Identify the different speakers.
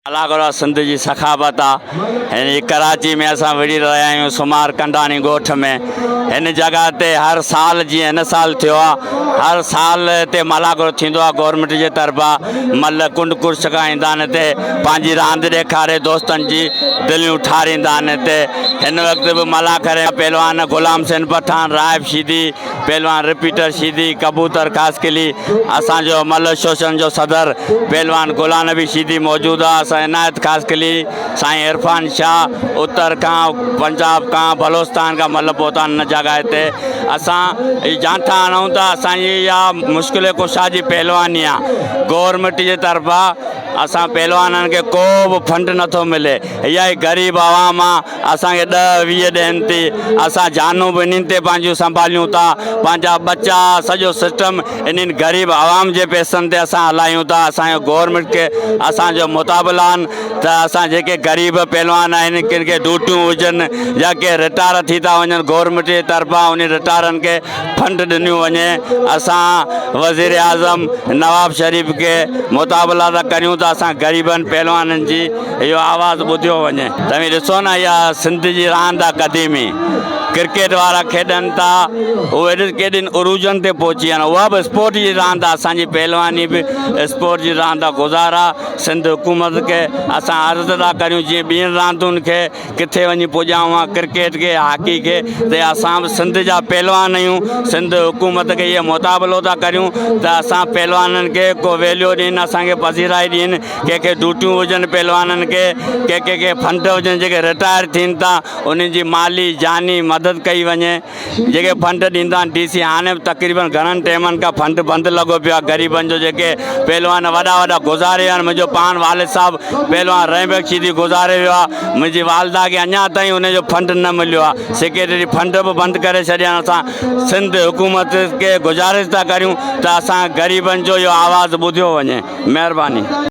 Speaker 1: ملاکڙو سنڌ جي سخاوت آ. هن جي ڪراچي ۾ اسان وڙهي رهيا آهيون سمار ڪنڊاڻي ڳوٺ ۾ هن جڳهه تي هر سال جيئن هن سال ٿيو آ هر سال هتي ملاکڙو ٿيندو آ گورنمينٽ جي طرفان مل ڪنڊ ڪڙڇ کان ايندا آهن هتي پنهنجي راند ڏيکاري دوستن جي دليون ٺاريندا آهن هتي هن وقت به ملاکڙي پهلوان غلام حسين پٺاڻ راهب شيدي پهلوان رپيٽر شيدي، ڪبوتر خاصخيلي، اسان جو مل ايسوسيئيشن جو صدر پهلوان غلام نبي شيدي موجود آ، اسان عنايت خاصخيلي، سائين عرفان شاهه اتر کان، پنجاب کان، بلوچستان کان مل پهتا آهن هن جڳهه تي اسان هي جانٺا هڻون ٿا اسان جي اها مشڪل ڪشا جي پهلواني آ گورنمينٽ جي طرفان اسان پهلوانن کي ڪو به فنڊ نٿو ملي اها ئي غريب عوام آ اسان کي ڏهه 20 ڏين ٿي، اسان جانون به انهن تي پنهنجون سنڀاليون ٿا، پنهنجا ٻچا سڄو سسٽم انهن غريب عوام جي پئسن تي اسان هلايون ٿا، اسان جو گورنمينٽ کي اسان جو مطابل آهن ته اسان جيڪي غريب پهلوان آهن ڪن کي ڊيوٽيون هجن يا ڪي رٽائر ٿي ٿا وڃن گورنمينٽ جي طرفان انهن رٽائرن کي فنڊ ڏنيون وڃي اسان وزير اعظم نواب شريف کي مطابلا ٿا ڪريون ته اسان غريبن پهلوانن جي اهو آواز ٻڌيو وڃي. توهين ڏسو نه اها سنڌ جي راند آ قديمي ڪرڪيٽ وارا کيڏن ٿا اهي ڏس ڪيڏين عروجن تي پهچي ويا آهن اها به اسپورٽ جي راند آ اسان جي پهلواني به اسپورٽ جي راند آ گذار آ سنڌ حڪومت کي اسان عرض ٿا ڪريون جيئن ٻين راندن کي ڪٿي وڃي پڄائون ها ڪرڪيٽ کي هاڪي کي ته اسان به سنڌ جا پهلوان آهيون سنڌ حڪومت کي اهي مطالبو ٿا ڪريون ته اسان پهلوانن کي ڪو ويليو ڏين اسان کي پذيرائي ڏين ڪنهن کي ڊيوٽيون هجن پهلوانن کي ڪنهن ڪنهن کي فنڊ هجن جيڪي رٽائر ٿين ٿا انهن جي مالي جاني مدد ڪئي وڃي جيڪي فنڊ ڏيندا آهن ڊي سي هاڻي به تقريبن گهڻن ٽيمن کان فنڊ بند لڳو پيو آهي غريبن جو جيڪي پهلوان وڏا وڏا گذاري ويا آهن منهنجو پاڻ والد صاحب پهلوان رحيم بخش شيدي گذاري ويو آهي منهنجي والده کي اڃا تائين ان جو فنڊ نه مليو آهي سيڪريٽري فنڊ به بند ڪري ڇڏيا آهن اسان سنڌ حڪومت کي گذارش ٿا ڪريون ته اسان غريبن جو اهو آواز ٻڌيو وڃي مهرباني.